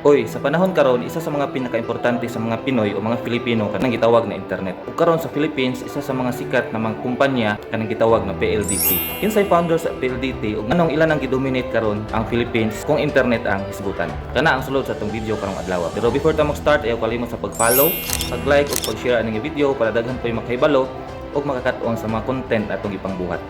Oy, sa panahon karon, isa sa mga pinakaimportante sa mga Pinoy o mga Filipino kanang gitawag na internet. Ug karon sa Philippines, isa sa mga sikat na mga kumpanya kanang gitawag na PLDT. Kinsay founder sa PLDT ug nganong ila nang gidominate karon ang Philippines kung internet ang hisgutan? Kana ang sulod sa atong video karong adlaw. Pero before ta mag-start, ayaw kalimot sa pag-follow, pag-like ug pag-share aning video para daghan po'y makahibalo ug makakat-on sa mga content na atong ipangbuhat.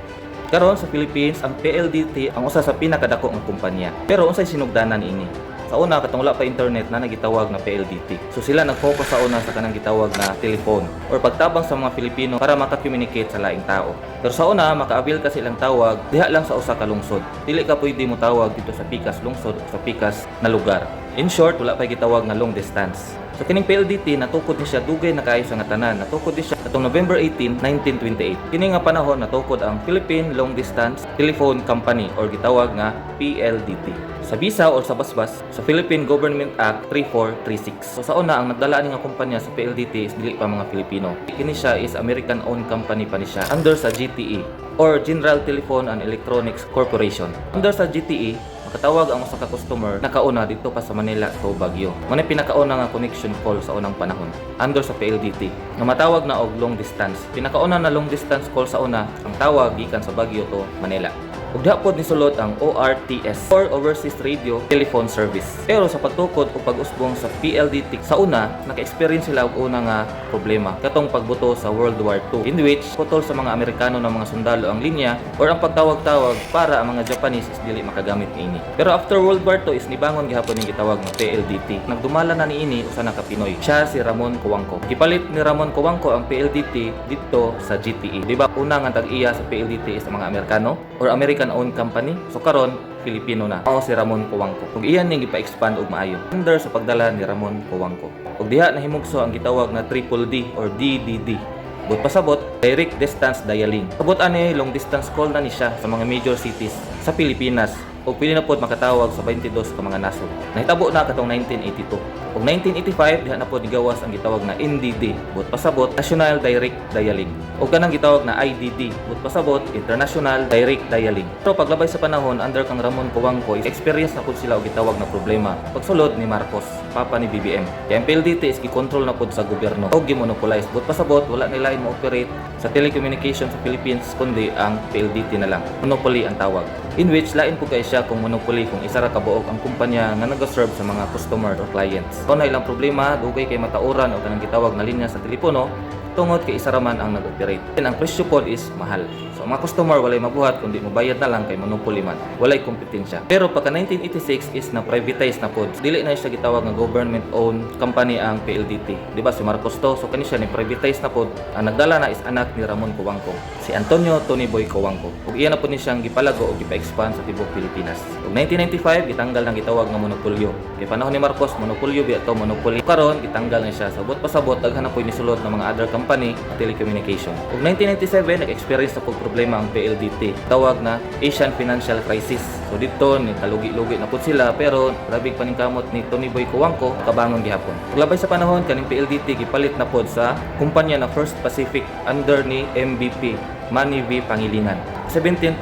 Karon sa Philippines, ang PLDT ang usa sa pinakadako nga kumpanya. Pero unsay sinugdanan niini? Sa una, katong wala pa internet na nagitawag na PLDT. So sila nag-focus sa una sa kanang gitawag na telephone or pagtabang sa mga Filipino para maka-communicate sa laing tao. Pero sa una, maka-avail ka sa ilang tawag diha lang sa usa ka lungsod. Dili ka pwede mo tawag dito sa pikas lungsod o sa pikas na lugar. In short, wala pa gitawag nga long distance. So kining PLDT, natukod ni siya dugay na kaayo sa nga tanan. Natukod ni siya atong November 18, 1928. Kini nga panahon natukod ang Philippine Long Distance Telephone Company or gitawag nga PLDT. Sa bisa or sa basbas sa Philippine Government Act 3436. So sa una, ang nagdala ani nga kumpanya sa PLDT is dili pa mga Filipino. Kini siya is American owned company pa ni siya under sa GTE or General Telephone and Electronics Corporation. Under sa GTE, makatawag ang usa ka customer nakauna dito pa sa Manila to Baguio. Mao na pinakauna nga connection call sa unang panahon under sa PLDT nga matawag na og long distance. Pinakauna na long distance call sa una, ang tawag gikan sa Baguio to Manila. Ug diha pod nisulod ang ORTS or Overseas Radio Telephone Service. Pero sa pagtukod o pag-usbong sa PLDT sa una, naka-experience sila og una nga problema katong pagbuto sa World War II, in which putol sa mga Amerikano ng mga sundalo ang linya or ang pagtawag-tawag para ang mga Japanese is dili makagamit niini. Pero after World War II is nibangon gihapon ning gitawag nga PLDT. Nagdumala na niini usa na ka Pinoy. Siya si Ramon Cojuangco. Gipalit ni Ramon Cojuangco ang PLDT dito sa GTE. Di ba una nga tag-iya sa PLDT is ang mga Amerikano or American owned company? So karon Filipino na. Mao si Ramon Cojuangco. Ug iyan ning gipa-expand og maayo under sa pagdala ni Ramon Cojuangco. Ug diha nahimugso ang gitawag na Triple D or DDD. But pasabot, direct distance dialing. Sabot ani, long distance call na ni siya sa mga major cities sa Pilipinas ug pwede na pod makatawag sa 22 ka mga nasod. Nahitabo na katong 1982. Ug 1985, diha na pod nigawas ang gitawag na NDD, but pasabot, National Direct Dialing. Ug kanang gitawag na IDD, but pasabot, International Direct Dialing. Pero paglabay sa panahon under kang Ramon Cojuangco, experience na pod sila og gitawag na problema. Pagsulod ni Marcos, papa ni BBM. Kaya ang PLDT is gikontrol na pod sa gobyerno og gimonopolize. But pasabot, wala nila mo operate sa telecommunication sa Philippines kundi ang PLDT na lang. Monopoly ang tawag. In which lain po kay siya kung monopoly kung isa ra ka buok ang kumpanya nga nag-serve sa mga customer or clients. Kung na ilang problema, dugay kay matauran o kanang gitawag na linya sa telepono tungod kay isa ra man ang nag-operate. And ang presyo pod is mahal. So ang mga customer walay mabuhat kundi mobayad na lang kay monopoly man. Walay kompetensya. Pero pagka 1986 is na privatize na pod. Dili na siya gitawag nga government owned company ang PLDT. Di ba si Marcos to? So kani siya ni privatize na pod. Ang nagdala na is anak ni Ramon Cojuangco, si Antonio Tony Boy Cojuangco. Ug iya na pod ni siyang gipalago ug gipa-expand sa tibuok Pilipinas. Ug 1995, gitanggal nang gitawag nga monopolyo. Kay panahon ni Marcos, monopolyo biya to, monopoly. Karon gitanggal na siya. Sabot pasabot, daghan na po'y nisulod ng mga other company telecommunication. Ug 1997, nag-experience na pud problema ang PLDT. Tawag na Asian Financial Crisis. So dito ni kalugi-lugi na pud sila, pero grabe paningkamot ni Tony Boy Cojuangco, kabangon gihapon. Paglabay sa panahon, kaning PLDT gipalit na pod sa kumpanya na First Pacific under ni MVP, Manny V. Pangilinan. 17.5%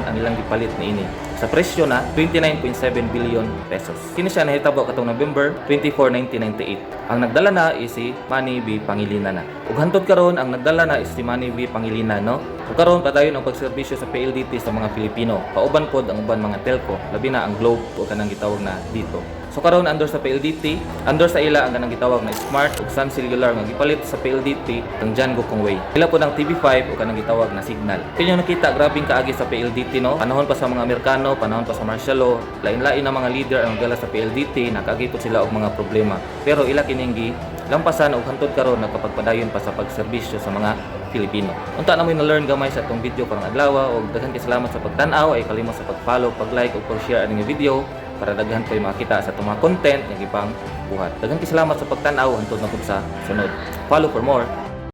ang ilang gipalit niini sa presyo na 29.7 billion pesos. Kini siya nahitabo katong November 24, 1998. Ang nagdala na is si Manny V. Pangilinan na. Ug hantod karon, ang nagdala na is si Manny V. Pangilinan, no? Ug karon padayon ang pagserbisyo sa PLDT sa mga Filipino. Kauban pod ang uban mga telco, labi na ang Globe o kanang gitawag na Dito. So karon under sa PLDT, under sa ila ang kanang gitawag na Smart ug Sun Cellular nga gipalit sa PLDT kang John Gokongwei. Ila pod ang TV5 o kanang gitawag na Cignal. Kanya nakita grabing kaagi sa PLDT, no. Panahon pa sa mga Amerikano, panahon pa sa martial law, lain-lain na mga leader ang nagdala sa PLDT, nakaagi pod sila og mga problema. Pero ila kining gi lampasan og hantod karon nagkapagpadayon pa sa pagserbisyo sa mga Pilipino. Unta na mo na-learn gamay sa atong video karong adlaw ug daghan kay salamat sa pagtan-aw. Ay kalimot sa pag-follow, pag-like ug pag-share aning video para daghan ko'y makita sa atong mga content nga gipang buhat. Daghan kay salamat sa pagtan-aw, hantod na pud sa sunod. Follow for more.